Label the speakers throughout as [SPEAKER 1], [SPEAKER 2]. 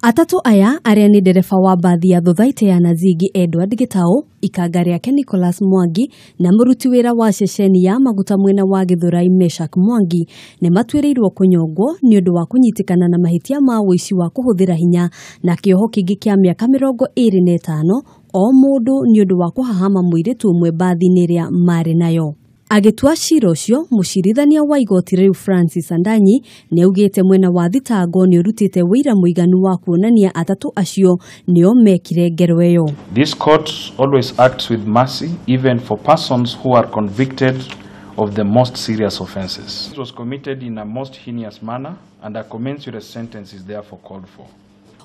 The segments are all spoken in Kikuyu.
[SPEAKER 1] Atatũ aya arĩa nĩ ndereba wa mbathi ya Thothaitĩ ya Nazigi Edward Gitau, ikanga rĩake Nicholas Mwangi na mũruti wĩra wa ceceni ya maguta mwena wa Githurai Meshack Mwangi nĩ matuĩrĩirwo kũnyongwo nĩ ũndũ wa kũnyitĩkana na mahĩtia ma ũici wa kũhũthĩra hinya na kĩoho kĩngĩ kĩa mĩaka 25 o mũndũ nĩ ũndũ wa kũhahama mũirĩtu ũmwe mbathi-inĩ ĩrĩa marĩ nayo. Agĩtua cira ũcio, mũcirithania wa igoti rĩu Francis Andanyi nĩ augĩte mwena wa thitango nĩ ũrutĩte ũira mũiganu wa kuonania atatũ acio nĩo mekire ngero ĩyo.
[SPEAKER 2] This court always acts with mercy even for persons who are convicted of the most serious offenses. It was committed in a most heinous manner and a commensurate sentence is therefore called for.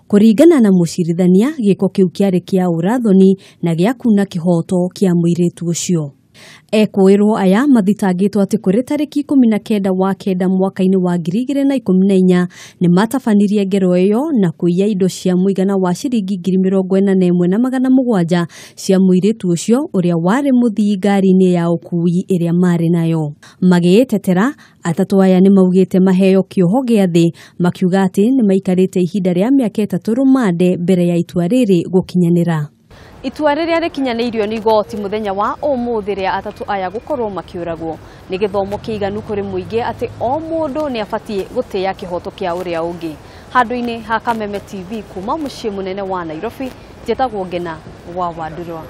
[SPEAKER 1] Kũringana na mũcirithania, gĩko kĩu kĩarĩ kĩa ũrathoni na gĩa kuna kĩhoto kĩa mũirĩtu ũcio. Ekũĩrwo aya mathitangĩtwo atĩ kũrĩ tarĩki 19 wa kenda mwaka-inĩ wa 2014 nĩ matabanirie ngero ĩyo na kũiya indo cia mũigana wa ciringi 41,700 cia mũirĩtu ũcio ũrĩa warĩ mũthii ngari-inĩ ya ũkuui ĩrĩa marĩ nayo. Magĩĩtetera, atatũ aya nĩ maugĩte maheo kĩoho gĩa thĩ, makiuga atĩ nĩ maikarĩte ihinda rĩa mĩaka 3 rũmande mbere ya itua rĩrĩ gũkinyanĩra. Itua rĩrĩa rĩkinyanĩirio nĩ igoti mũthenya wa ũmũthĩ rĩa atatũ aya gũkorwo makĩũragwo nĩ gĩthomo kĩiganu kũrĩ mũingĩ atĩ o mũndũ nĩ abatiĩ gũtĩĩa kĩhoto kĩa ũrĩa ũngĩ. Handũ-inĩ ha Kameme TV kuma mũciĩ mũnene wa Nairobi, njĩtagwo Ngena wa Wandurwa.